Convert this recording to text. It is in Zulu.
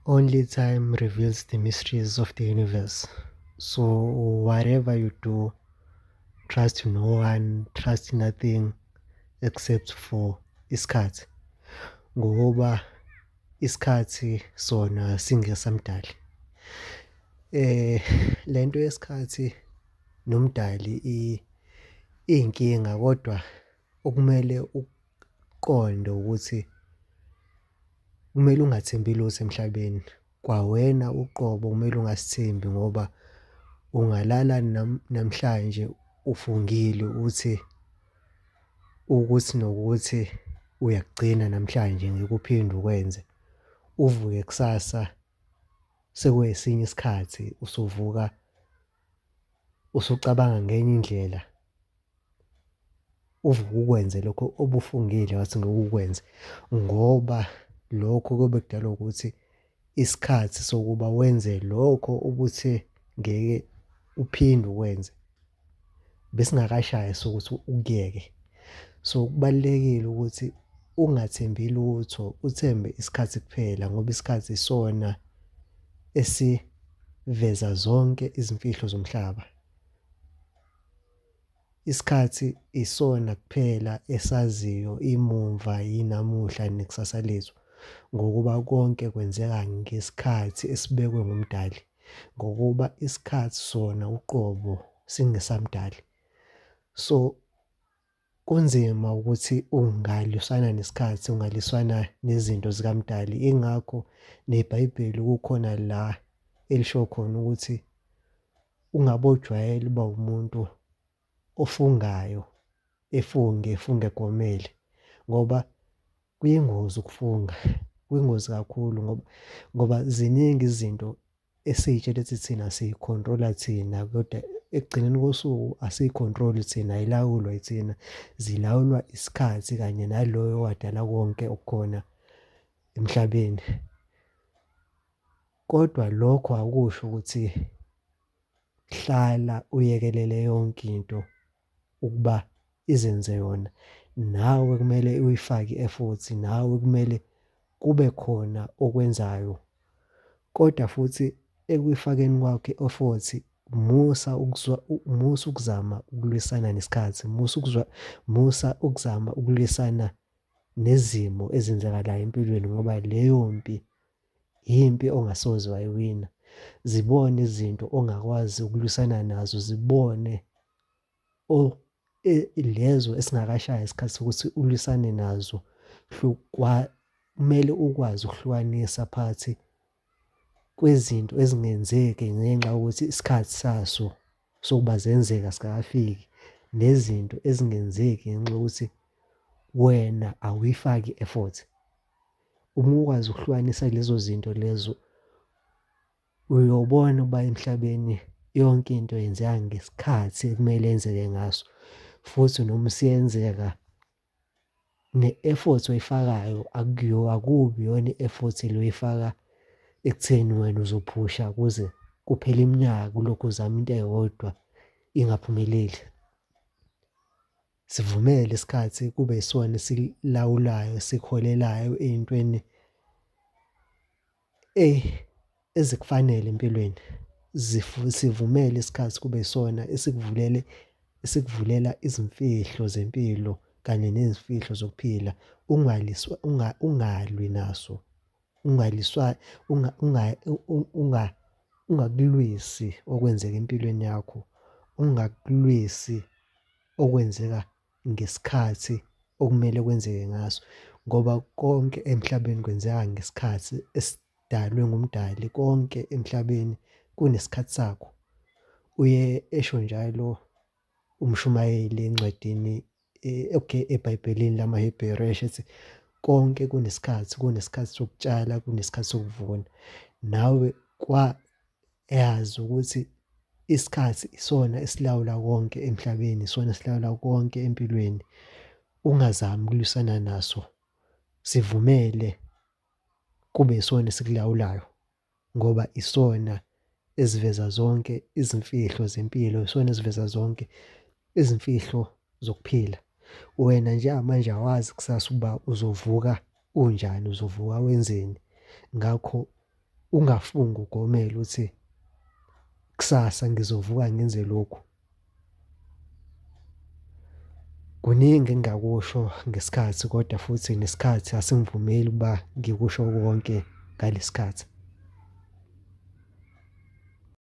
Only time reveals the mysteries of the universe. So whatever you do, trust no one, trust nothing except for isikhathi, ngokuba isikhathi sona singesamdali. Lento yesikhathi nomdali iyinkinga kodwa okumele ukuqonde ukuthi kumele ungathembi lutho emhlabeni. Kwawena uqobo kumele ungazithembi ngoba ungalala namhlanje ufungile uthi, ukuthi nokuthi uyakugcina namhlanje ngeke uphinde ukwenze, uvuke kusasa sekwesinye isikhathi usuvuka usucabanga ngenye indlela, uvuke ukwenze lokho obufungile wathi ngeke ukwenze ngoba lokho kuyobe kudalwa ukuthi isikhathi sokuba wenze lokho obuthe ngeke uphinde ukwenze besingakashayi esokuthi ukuyeke. So, kubalulekile ukuthi ungathembi lutho, uthembe isikhathi kuphela ngoba isikhathi isona esiveza zonke izimfihlo zomhlaba. Isikhathi isona kuphela esaziyo imumva, inamuhla nekusasa lethu, ngokuba konke kwenzeka ngesikhathi esibekwe nguMdali, ngokuba isikhathi sona uqobo singesamdali. So, kunzima ukuthi ungalwisana nesikhathi, ungalwisana nezinto zikaMdali. Yingakho neBhayibheli kukhona la elisho khona ukuthi ungabojwayela uba umuntu ofungayo, efunge, efunge egomele ngoba kuyingozi ukufunga, kuyingozi kakhulu ngoba, ngoba ziningi izinto esiy'tshela ukuthi thina siyi-control-a thina kodwa ekugcineni kosuku asiyi-control-i thina, ayilawulwa yithina, zilawulwa isikhathi kanye naloyo owadala konke okukhona emhlabeni. Kodwa lokho akusho ukuthi hlala uyekelele yonke into ukuba izenze yona. Nawe kumele uyifake i-effort, nawe kumele kube khona okwenzayo. Kodwa futhi ekuyifakeni kwakho i-effort, musa musa ukuzama ukulwisana nesikhathi, musa ukuzwa, musa ukuzama ukulwisana nezimo ezenzakalayo empilweni ngoba leyo mpi impi ongasoze wayiwina. Zibone izinto ongakwazi ukulwisana nazo, zibone lezo esingakashayi isikhathi sokuthi ulwisane nazo. Kumele ukwazi ukuhlukanisa phakathi kwezinto ezingenzeki ngenxa yokuthi isikhathi saso sokuba zenzeka asikakafiki, nezinto ezingenzeki ngenxa yokuthi wena awuyifaki i-effort. Uma ukwazi ukuhlukanisa lezo zinto lezo, uyobona ukuba emhlabeni yonke into yenzeka ngesikhathi ekumele yenzeke ngaso, futhi noma isiyenzeka ne-effort oyifakayo akubi iyona i-effort le oyifaka ekutheni wena uzophusha kuze kuphele iminyaka ulokhu uzama into eyodwa ingaphumeleli. Sivumele isikhathi kube yisona esilawulayo, esikuholelayo ey'ntweni ezikufanele empilweni. Sivumele isikhathi kube yisona esikuvulele, esikuvulela izimfihlo zempilo kanye nezimfihlo zokuphila. Ungaliswa, ungalwi naso, ungaliswa, ungakulwisi okwenzeka empilweni yakho, ungakulwisi okwenzeka ngesikhathi okumele kwenzeke ngaso, ngoba konke emhlabeni kwenzeka ngesikhathi esidalwe nguMdali, konke emhlabeni kunesikhathi sakho. Uye esho njalo umshumayeli encwadini, okay, eBhayibhelini lamaHebheru esho ethi konke kunesikhathi, kunesikhathi sokutshala, kunesikhathi sokuvuna. Nawe yazi ukuthi isikhathi isona esilawula konke emhlabeni, isona esilawula konke empilweni. Ungazami ukulwisana naso, sivumele kube isona esikulawulayo ngoba isona esiveza zonke izimfihlo zempilo, isona esiveza zonke izimfihlo zokuphila. Wena njengamanje awazi kusasa ukuba uzovuka unjani, uzovuka wenzeni. Ngakho ungafungi ugomele uthi kusasa ngizovuka ngenze lokhu. Kuningi engingakusho ngesikhathi kodwa futhi nesikhathi asingivumeli ukuba ngikusho konke ngalesi khathi.